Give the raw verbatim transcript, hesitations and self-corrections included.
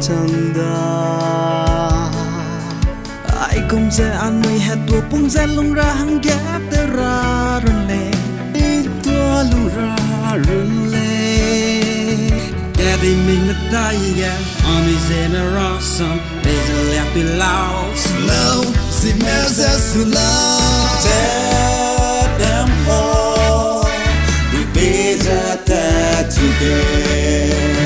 chang da. Aigum ze anui hetuapung ze lung ra hangge te ra run lei, i tua lung ra run lei. Kat di mei medai ge, anui zene rasam, peize liak pei lau, slow, sime ze su lau. Tat dem o, di peize tat chu ge.